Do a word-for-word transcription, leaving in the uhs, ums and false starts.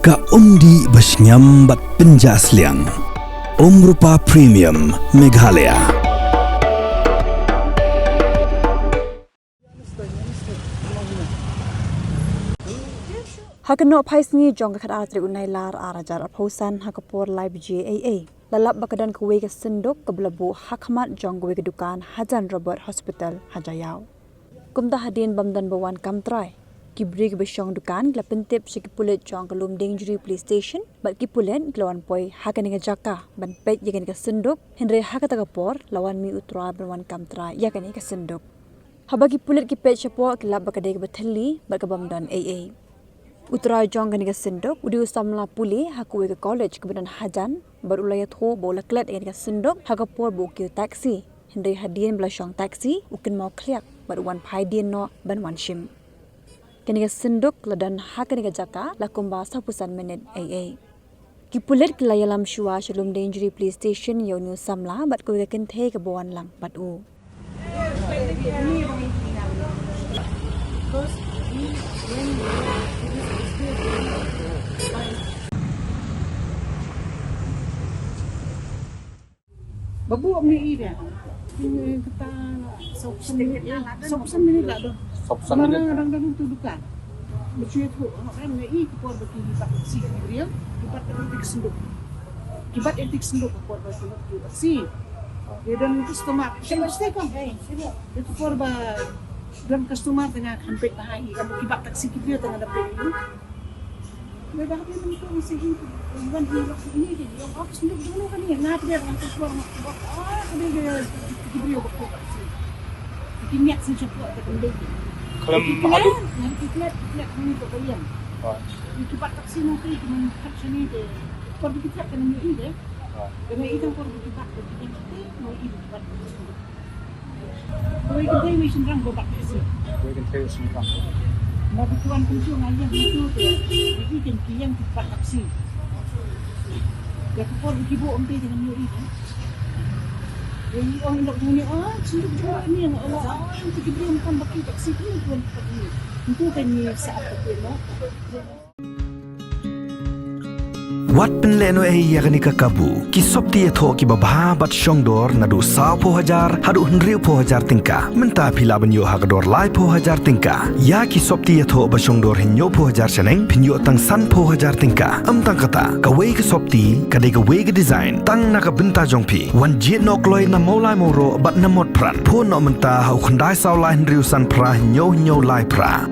Ka umdih ba shngiam bad pynjah sliang. Umrupa Premium Meghalaya. Ha ka nohphai sngi jong ka khatar tarik u Nailar ar hajar arphew san ha ka por lai baje eiei, la lap ba ka don kawei ka synduk kaba la buh ha khmat jong kawei ka dukan hajan Robert Hospital ha Jaiaw. Kumta hadien bym don ba wan kam trai, ki briew kiba shong dukan ki la pyntip sha ki pulit jong ka Lumdiengjri Police Station bad ki pulit ki la wan poi ha kane ka jaka ban peit ïa kane ka synduk, hynrei ha kata ka por la wan mih u trai ban wan kam trai ïa kane ka synduk. Haba ki pulit ki peit shapoh ki lap ba ka dei kaba thylli bad ka bym don eiei. U trai jong kane ka synduk u dei u samla pule ha kawei ka college kaba don hajan bad u la ïathuh ba u la klet ïa kane ka synduk ha ka por ba u kiew taxi, hynrei hadien ba la shong taxi u kynmaw khliak bad u wan phai dien noh ban wan shim. Kane ka synduk la don ha kane ka jaka la kumba sawphew san minit eiei. Ki pulit ki la ïalam shuwa sha Lumdiengjri Police Station ïa une u samla bad kawei ka kynthei kaba wan lang bad u. Babu am ni ida. Kata sawphew san minit, eh, sawphew san minit la don. Sawphew san minit. Dang, dang, dang tu dukan. Ba shu ïathuh, ha, kan ngi i ka por ba ki bat taxi ki briew, ki bat ïa ki synduk. Ki bat ïa ki synduk ka por ba ki bat taxi. Ïa don customer, shu ba stay kong. Ïa ka por ba don customer tang nga khan peit ba ha i, ka ki bat taxi ki briew tang nga da peit. Ïa ba ki mynta ngi sih i, wan hi lok sih i ki, ïa ka synduk jong no kane, nga peit nga ka por nga, ah, kane ki briew ba ki bat taxi. Ki miat sih cukup ka kane. Khlem haduh. Ngan ki klet, ki klet kane ka bayan. Ki bat taxi nangta ki nang khat shane de. Por ki klet ka nang ïohi de. Ka nang ïohi tang por ki bat, ki klet nang ïohi ki bat. Kawei ka dei wei shynrang ba bat taxi. Kawei ka dei wei shynrang. Ba ki wan kumjuh nga ïeng kumjuh te. Ki ïeng ki bat taxi. Ïa ka por ki buh ym dei ngan ïohi de. Ïa i ong i lok ngi, oh, shu ïohi ngi, oh, oh, ki briew ym kam bat taxi ki wan bat ngi. Ntu kan ngi sa ap ka te no. Wat pynlehnohei ïa kane ka kabu. Ki sopti ïathoh kiba bha bad shongdor naduh sawphew hajar haduh hynriewphew hajar tyngka. Mynta phi lah ban ïoh ha ka dor laiphew hajar tyngka. Ïa ki sopti ïathoh ba shongdor hynñiewphew hajar shaneng phin ïoh tang sanphew hajar tyngka. Ym tang kata, kawei ka sopti ka dei kawei ka design tang na ka bynta jong phi. Wan jied noh kloi na Mawlai Mawroh bad na Motphran. Phone noh mynta ha u khyndai saw lai hynriew san phra hynñiew hynñiew lai phra.